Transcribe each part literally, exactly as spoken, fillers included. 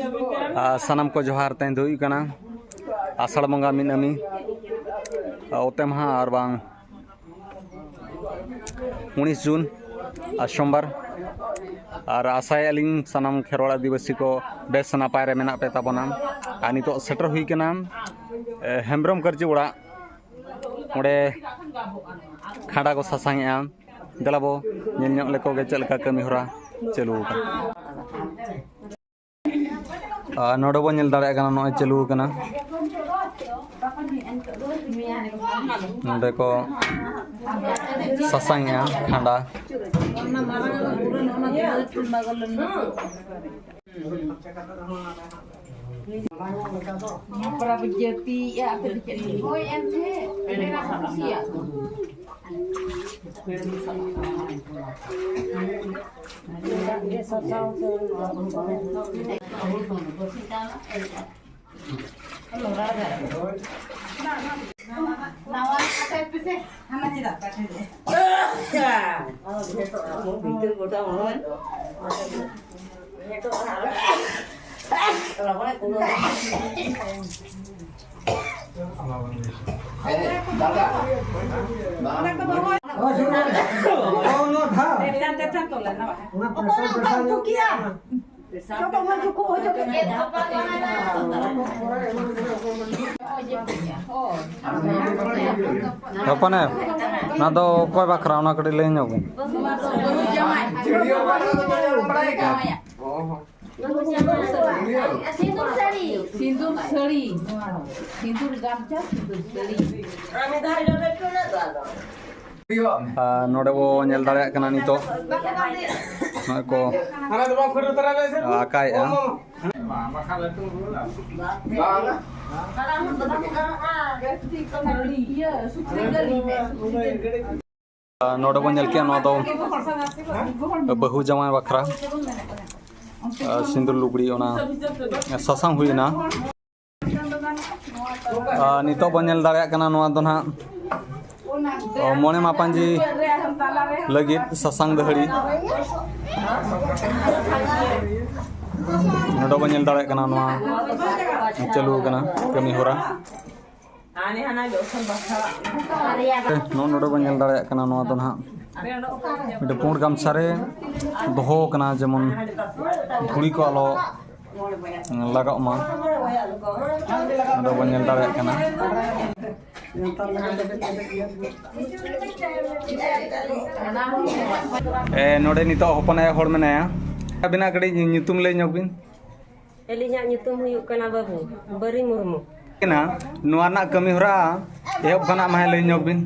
ᱟᱨ ᱥᱟᱱᱟᱢ ᱠᱚ ᱡᱚᱦᱟᱨ᱾ ᱛᱮᱦᱮᱧ ᱫᱚ ᱦᱩᱭᱩᱜ ᱠᱟᱱᱟ ᱟᱥᱟᱲ ᱵᱚᱸᱜᱟ ᱢᱤᱫ ᱟᱹᱢᱤ, ᱟᱨ ᱚᱛᱮ ᱢᱟᱦᱟ, ᱟᱨ ᱵᱟᱝ ᱩᱱᱤᱥ ᱡᱩᱱ, ᱟᱨ ᱥᱳᱢᱵᱟᱨ᱾ ᱟᱨ ᱟᱥᱟᱭᱮᱫᱼᱟ ᱞᱤᱧ ᱥᱟᱱᱟᱢ ᱠᱷᱮᱨᱣᱟᱲ ᱟᱹᱫᱤᱵᱟᱹᱥᱤ ᱠᱚ ᱵᱮᱥ ᱱᱟᱯᱟᱭ ᱨᱮ ᱢᱮᱱᱟᱜ ᱯᱮ ᱛᱟᱵᱚᱱᱟ᱾ ᱟᱨ ᱱᱤᱛᱚᱜ ᱥᱮᱴᱮᱨ ᱦᱩᱭ ᱠᱟᱱᱟ, ᱮ, ᱦᱮᱢᱵᱨᱚᱢ ᱠᱟᱹᱨᱡᱤ ᱚᱲᱟᱜ, ᱚᱸᱰᱮ ᱠᱷᱟᱸᱰᱟ ᱠᱚ ᱥᱟᱥᱟᱝ ᱮᱜᱼᱟ᱾ ᱫᱮᱞᱟ ᱵᱚ ᱧᱮᱞ ᱧᱚᱜ ᱞᱮᱠᱚ ᱜᱮ ᱪᱮᱫ ᱞᱮᱠᱟ ᱠᱟᱹᱢᱤ ᱦᱚᱨᱟ ᱪᱟᱹᱞᱩ ᱟᱠᱟᱱᱟ᱾ ᱟᱨ ᱱᱚᱰᱮ ᱵᱚᱱ ᱧᱮᱞ ᱫᱟᱲᱮᱭᱟᱜ ᱠᱟᱱᱟ, ᱱᱚᱜᱼᱚᱭ ᱪᱟᱹᱞᱩ ᱟᱠᱟᱱᱟ᱾ ᱱᱚᱰᱮ ᱠᱚ ᱥᱟᱥᱟᱝ ᱮᱜᱼᱟ ᱠᱷᱟᱸᱰᱟ᱾ ᱦᱚᱯᱚᱱᱮ, ᱚᱱᱟ ᱫᱚ ᱚᱠᱚᱭ ᱵᱟᱠᱷᱨᱟ? ᱚᱱᱟ ᱠᱟᱹᱴᱤᱡ ᱞᱟᱹᱭ ᱧᱚᱜ ᱵᱤᱱ᱾ ᱥᱤᱸᱫᱩᱨ ᱥᱟᱹᱲᱤ᱾ ᱥᱤᱸᱫᱩᱨ ᱥᱟᱹᱲᱤ᱾ ᱱᱚᱣᱟ ᱫᱚ ᱥᱤᱸᱫᱩᱨ ᱜᱟᱢᱪᱷᱟ, ᱥᱤᱸᱫᱩᱨ ᱥᱟᱹᱲᱤ᱾ ᱟᱨ ᱱᱚᱰᱮ ᱵᱚ ᱧᱮᱞ ᱫᱟᱲᱮᱭᱟᱜ ᱠᱟᱱᱟ ᱱᱤᱛᱚᱜ ᱱᱚᱜᱼᱚᱭ ᱠᱚ ᱟᱠᱟᱭᱮᱜᱼᱟ᱾ ᱤᱭᱟᱹ, ᱥᱩᱠᱨᱤ ᱜᱟᱹᱲᱤ ᱢᱮ, ᱥᱩᱠᱨᱤ ᱜᱟᱹᱲᱤ᱾ ᱱᱚᱰᱮ ᱵᱚᱱ ᱧᱮᱞ ᱠᱮᱜᱼᱟ, ᱱᱚᱣᱟ ᱫᱚ ᱵᱟᱹᱦᱩ ᱡᱟᱶᱟᱭ ᱵᱟᱠᱷᱨᱟ, ᱟᱨ ᱥᱤᱸᱫᱩᱨ ᱞᱩᱜᱽᱲᱤ, ᱚᱱᱟ ᱥᱟᱥᱟᱝ ᱦᱩᱭᱱᱟ᱾ ᱟᱨ ᱱᱤᱛᱚᱜ ᱵᱚᱱ ᱧᱮᱞ ᱫᱟᱲᱮᱭᱟᱜ ᱠᱟᱱᱟ, ᱱᱚᱣᱟ ᱫᱚ ᱱᱟᱦᱟᱜ ᱢᱚᱬᱮ ᱢᱟᱯᱟᱧᱡᱤ ᱞᱟᱹᱜᱤᱫ ᱥᱟᱥᱟᱝ ᱫᱟᱹᱦᱲᱤ᱾ ᱱᱚᱰᱮ ᱵᱚᱱ ᱧᱮᱞ ᱫᱟᱲᱮᱭᱟᱜ ᱠᱟᱱᱟ, ᱱᱚᱣᱟ ᱪᱟᱹᱞᱩ ᱟᱠᱟᱱᱟ ᱠᱟᱹᱢᱤ ᱦᱚᱨᱟ᱾ ᱱᱚᱜᱼᱚ ᱱᱚᱰᱮ ᱵᱚᱱ ᱧᱮᱞ ᱫᱟᱲᱮᱭᱟᱜ ᱠᱟᱱᱟ, ᱱᱚᱣᱟ ᱫᱚ ᱱᱟᱦᱟᱜ ᱢᱤᱫᱴᱮᱱ ᱯᱩᱸᱰ ᱜᱟᱢᱪᱷᱟ ᱨᱮ ᱫᱚᱦᱚ ᱟᱠᱟᱱᱟ, ᱡᱮᱢᱚᱱ ᱫᱷᱩᱲᱤ ᱠᱚ ᱟᱞᱚ ᱞᱟᱜᱟᱜ ᱢᱟ᱾ ᱱᱚᱰᱮ ᱵᱚᱱ ᱧᱮᱞ ᱫᱟᱲᱮᱭᱟᱜ ᱠᱟᱱᱟ᱾ ᱮ, ᱱᱚᱰᱮ ᱱᱤᱛᱚᱜ ᱦᱚᱯᱚᱱ ᱟᱭᱳ ᱦᱚᱲ ᱢᱮᱱᱟᱭᱟ᱾ ᱟᱵᱤᱱᱟᱜ ᱠᱟᱹᱴᱤᱡ ᱧᱩᱛᱩᱢ ᱞᱟᱹᱭ ᱧᱚᱜ ᱵᱤᱱ᱾ ᱟᱹᱞᱤᱧᱟᱜ ᱧᱩᱛᱩᱢ ᱦᱩᱭᱩᱜ ᱠᱟᱱᱟ ᱵᱟᱹᱵᱩ ᱵᱟᱹᱨᱤ ᱢᱩᱨᱢᱩ᱾ ᱠᱟᱱᱟ, ᱱᱚᱣᱟ ᱨᱮᱱᱟᱜ ᱠᱟᱹᱢᱤ ᱦᱚᱨᱟ ᱮᱦᱚᱵ ᱠᱷᱚᱱᱟᱜ ᱢᱟᱦᱮ ᱞᱟᱹᱭ ᱧᱚᱜ ᱵᱤᱱ᱾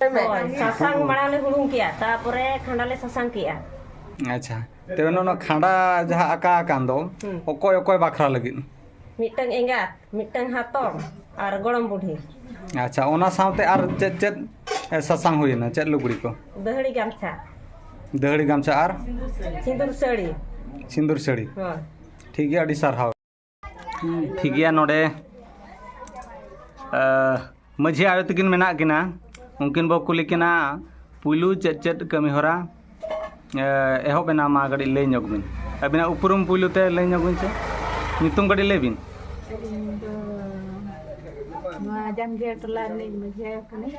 ᱦᱳᱭ, ᱥᱟᱥᱟᱝ ᱢᱟᱲᱟᱝ ᱞᱮ ᱦᱩᱲᱩᱝ ᱠᱮᱜᱼᱟ, ᱛᱟᱨᱯᱚᱨᱮ ᱠᱷᱟᱸᱰᱟ ᱞᱮ ᱥᱟᱥᱟᱝ ᱠᱮᱜᱼᱟ᱾ ᱟᱪᱪᱷᱟ, ᱛᱚᱵᱮ ᱱᱚᱣᱟ ᱠᱷᱟᱸᱰᱟ ᱡᱟᱦᱟᱸ ᱟᱠᱟ ᱟᱠᱟᱱ ᱫᱚ, ᱦᱩᱸ᱾ ᱚᱠᱚᱭ ᱚᱠᱚᱭ ᱵᱟᱠᱷᱨᱟ ᱞᱟᱹᱜᱤᱫ? ᱢᱤᱫᱴᱟᱝ ᱮᱸᱜᱟᱛ, ᱢᱤᱫᱴᱟᱝ ᱦᱟᱛᱚᱢ ᱟᱨ ᱜᱚᱲᱚᱢ ᱵᱩᱰᱷᱤ᱾ ᱟᱪᱪᱷᱟ, ᱚᱱᱟ ᱥᱟᱶᱛᱮ ᱟᱨ ᱪᱮᱫ ᱪᱮᱫ, ᱮ, ᱥᱟᱥᱟᱝ ᱦᱩᱭᱮᱱᱟ, ᱪᱮᱫ ᱞᱩᱜᱽᱲᱤ ᱠᱚ? ᱫᱟᱹᱦᱲᱤ ᱜᱟᱢᱪᱷᱟ᱾ ᱫᱟᱹᱦᱲᱤ ᱜᱟᱢᱪᱷᱟ ᱟᱨ? ᱥᱤᱸᱫᱩᱨ ᱥᱟᱹᱲᱤ᱾ ᱥᱤᱸᱫᱩᱨ ᱥᱟᱹᱲᱤ᱾ ᱦᱳᱭ᱾ ᱴᱷᱤᱠ ᱜᱮᱭᱟ, ᱟᱹᱰᱤ ᱥᱟᱨᱦᱟᱣ᱾ ᱴᱷᱤᱠ ᱜᱮᱭᱟ, ᱱᱚᱰᱮ, ᱮ, ᱢᱟᱹᱡᱷᱤ ᱟᱭᱳ ᱛᱟᱹᱠᱤᱱ ᱢᱮᱱᱟᱜ ᱠᱤᱱᱟ, ᱩᱱᱠᱤᱱ ᱵᱚ ᱠᱩᱞᱤ ᱠᱤᱱᱟ, ᱯᱩᱭᱞᱩ ᱪᱮᱫ ᱪᱮᱫ ᱠᱟᱹᱢᱤ ᱦᱚᱨᱟ, ᱮ, ᱮᱦᱚᱵ ᱮᱱᱟ, ᱢᱟ ᱠᱟᱹᱴᱤᱡ ᱞᱟᱹᱭ ᱧᱚᱜ ᱵᱤᱱ᱾ ᱟᱹᱵᱤᱱᱟᱜ ᱩᱯᱨᱩᱢ ᱯᱩᱭᱞᱩ ᱛᱮ ᱞᱟᱹᱭ ᱧᱚᱜ ᱵᱤᱱ ᱥᱮ, ᱧᱩᱛᱩᱢ ᱠᱟᱹᱴᱤᱡ ᱞᱟᱹᱭ ᱵᱤᱱ᱾ ᱟᱹᱞᱤᱧ ᱫᱚ ᱱᱚᱣᱟ ᱡᱟᱢᱜᱮ ᱴᱚᱞᱟ ᱨᱤᱱᱤᱡ ᱢᱟᱹᱡᱷᱤ ᱟᱭᱳ ᱠᱟᱹᱱᱟᱹᱧ,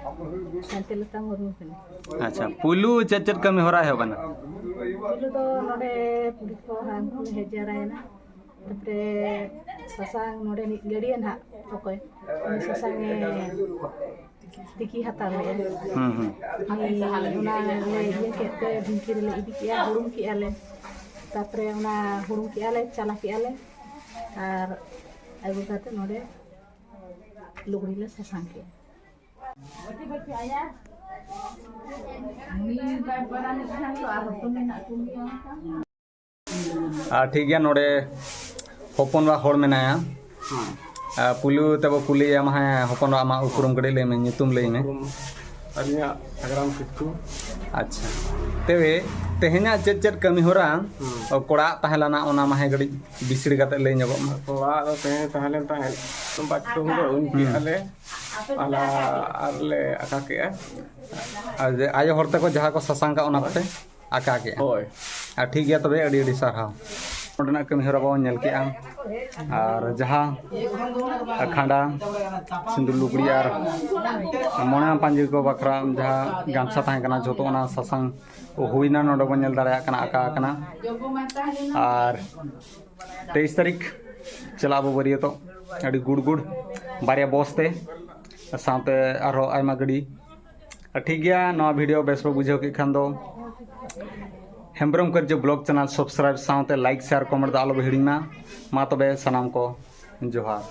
ᱥᱟᱱᱛᱤᱞᱚᱛᱟ ᱢᱩᱨᱢᱩ ᱠᱟᱹᱱᱟᱹᱧ᱾ ᱟᱪᱪᱷᱟ, ᱯᱩᱭᱞᱩ ᱪᱮᱫ ᱪᱮᱫ ᱠᱟᱹᱢᱤ ᱦᱚᱨᱟ ᱮᱦᱚᱵ ᱮᱱᱟ? ᱯᱩᱭᱞᱩ ᱫᱚ ᱱᱚᱰᱮ ᱯᱩᱞᱤᱥ ᱠᱚ ᱦᱟᱲᱟᱢ ᱠᱚ ᱦᱮᱡ ᱡᱟᱣᱨᱟᱭᱮᱱᱟ, ᱛᱟᱯᱚᱨᱮ ᱥᱟᱥᱟᱝ ᱱᱚᱰᱮᱱᱤᱡ ᱜᱟᱹᱰᱤᱭᱟᱹ ᱱᱟᱦᱟᱜ ᱚᱠᱚᱭ, ᱩᱱᱤ ᱥᱟᱥᱟᱝ ᱮ ᱛᱤᱠᱤ ᱦᱟᱛᱟᱲ ᱞᱮᱫᱼᱟ᱾ ᱦᱩᱸ, ᱦᱩᱸ᱾ ᱩᱱᱤ ᱚᱱᱟ ᱞᱮ ᱤᱭᱟᱹ ᱠᱮᱫ ᱛᱮ ᱰᱷᱤᱝᱠᱤ ᱨᱮᱞᱮ ᱤᱫᱤ ᱠᱮᱜᱼᱟ, ᱦᱩᱲᱩᱝ ᱠᱮᱜᱼᱟ ᱞᱮ᱾ ᱛᱟᱯᱚᱨᱮ ᱚᱱᱟ ᱦᱩᱲᱩᱝ ᱠᱮᱜᱼᱟ ᱞᱮ, ᱪᱟᱞᱟ ᱠᱮᱜᱼᱟ ᱞᱮ, ᱟᱨ ᱟᱹᱜᱩ ᱠᱟᱛᱮ ᱱᱚᱰᱮ ᱞᱩᱜᱽᱲᱤ ᱞᱮ ᱥᱟᱥᱟᱝ ᱠᱮᱜᱼᱟ᱾ ᱩᱱᱤ ᱵᱟᱭ ᱯᱟᱨᱟᱱᱤᱠ ᱠᱷᱟᱱ ᱫᱚ ᱟᱨ ᱦᱚᱯᱚᱱ ᱢᱮᱱᱟᱜ ᱠᱚ ᱜᱮᱭᱟ ᱚᱱᱠᱟ᱾ ᱟᱨ ᱴᱷᱤᱠ ᱜᱮᱭᱟ, ᱱᱚᱰᱮ ᱦᱚᱯᱚᱱ ᱵᱟ ᱦᱚᱲ ᱢᱮᱱᱟᱭᱟ᱾ ᱦᱮᱸ᱾ ᱟᱨ ᱯᱩᱭᱞᱩ ᱛᱮᱵᱚ ᱠᱩᱞᱤᱭᱮᱭᱟ, ᱢᱟ ᱦᱮᱸ, ᱦᱚᱯᱚᱱ ᱵᱟ, ᱟᱢᱟᱜ ᱩᱯᱨᱩᱢ ᱠᱟᱹᱴᱤᱡ ᱞᱟᱹᱭ ᱢᱮ, ᱧᱩᱛᱩᱢ ᱞᱟᱹᱭ ᱢᱮ᱾ ᱩᱯᱨᱩᱢ ᱟᱹᱞᱤᱧᱟᱜ ᱥᱟᱜᱽᱨᱟᱢ ᱠᱤᱥᱠᱩ᱾ ᱟᱪᱪᱷᱟ, ᱛᱚᱵᱮ ᱛᱮᱦᱮᱧᱟᱜ ᱪᱮᱫ ᱪᱮᱫ ᱠᱟᱹᱢᱤ ᱦᱚᱨᱟ ᱦᱮᱸ᱾ ᱠᱚᱲᱟᱣᱟᱜ ᱛᱟᱦᱮᱸ ᱞᱮᱱᱟ, ᱚᱱᱟ ᱢᱟ ᱦᱮᱸ ᱠᱟᱹᱴᱤᱡ ᱵᱤᱥᱲᱤ ᱠᱟᱛᱮ ᱞᱟᱹᱭ ᱧᱚᱜᱚᱜ ᱢᱟ᱾ ᱠᱚᱲᱟᱣᱟᱜ ᱫᱚ ᱛᱮᱦᱮᱧ ᱛᱟᱦᱮᱸ ᱞᱮᱱ ᱛᱟᱦᱮᱸᱫ ᱵᱟᱪᱠᱚᱢ ᱠᱚ ᱩᱧ ᱦᱩᱸ᱾ ᱠᱮᱜᱼᱟ ᱞᱮ, ᱟᱨ ᱞᱮ ᱟᱠᱟ ᱠᱮᱜᱼᱟ᱾ ᱟᱨ ᱡᱮ ᱟᱭᱳ ᱦᱚᱲ ᱛᱟᱠᱚ ᱡᱟᱦᱟᱸ ᱠᱚ ᱥᱟᱥᱟᱝ ᱠᱟᱜ, ᱚᱱᱟ ᱠᱚᱛᱮ ᱟᱠᱟ ᱠᱮᱜᱼᱟ᱾ ᱦᱳᱭ᱾ ᱟᱨ ᱴᱷᱤᱠ ᱜᱮᱭᱟ, ᱛᱚᱵᱮ ᱟᱹᱰᱤ ᱟᱹᱰᱤ ᱥᱟᱨᱦᱟᱣ᱾ ᱚᱸᱰᱮᱱᱟᱜ ᱠᱟᱹᱢᱤ ᱦᱚᱨᱟ ᱵᱚᱱ ᱧᱮᱞ ᱠᱮᱜᱼᱟ᱾ ᱟᱨ ᱡᱟᱦᱟᱸ ᱠᱷᱟᱸᱰᱟ, ᱥᱤᱸᱫᱩᱨ ᱞᱩᱜᱽᱲᱤ ᱟᱨ ᱢᱚᱬᱮ ᱯᱟᱸᱡᱮ ᱠᱚ ᱵᱟᱠᱷᱨᱟ ᱡᱟᱦᱟᱸ ᱜᱟᱢᱪᱷᱟ ᱛᱟᱦᱮᱸ ᱠᱟᱱᱟ, ᱡᱷᱚᱛᱚ ᱚᱱᱟ ᱥᱟᱥᱟᱝ ᱦᱩᱭᱱᱟ᱾ ᱱᱚᱰᱮ ᱵᱚᱱ ᱧᱮᱞ ᱫᱟᱲᱮᱭᱟᱜ ᱠᱟᱱᱟ ᱟᱠᱟ ᱟᱠᱟᱱᱟ᱾ ᱟᱨ ᱛᱮᱭᱤᱥ ᱛᱟᱹᱨᱤᱠᱷ ᱪᱟᱞᱟᱜ ᱟᱵᱚ ᱵᱟᱹᱨᱭᱟᱹᱛᱚᱜ, ᱟᱹᱰᱤ ᱜᱩᱰ ᱜᱩᱰ ᱵᱟᱨᱭᱟ ᱵᱚᱥ ᱛᱮ, ᱥᱟᱶᱛᱮ ᱟᱨᱦᱚᱸ ᱟᱭᱢᱟ ᱜᱟᱹᱰᱤ᱾ ᱟᱨ ᱴᱷᱤᱠ ᱜᱮᱭᱟ, ᱱᱚᱣᱟ ᱵᱷᱤᱰᱤᱭᱳ ᱵᱮᱥ ᱯᱮ ᱵᱩᱡᱷᱟᱹᱣ ᱠᱮᱫ ᱠᱷᱟᱱ ᱫᱚ ᱦᱮᱢᱵᱨᱚᱢ ᱠᱟᱹᱨᱡᱟᱹ ᱵᱞᱚᱜ ᱪᱮᱱᱮᱞ ᱥᱟᱵᱥᱠᱨᱟᱭᱤᱵ ᱥᱟᱶᱛᱮ ᱞᱟᱭᱤᱠ, ᱥᱮᱭᱟᱨ, ᱠᱚᱢᱮᱱᱴ ᱫᱚ ᱟᱞᱚ ᱯᱮ ᱦᱤᱲᱤᱧ ᱢᱟ᱾ ᱢᱟ ᱛᱚᱵᱮ ᱥᱟᱱᱟᱢ ᱠᱚ ᱡᱚᱦᱟᱨ᱾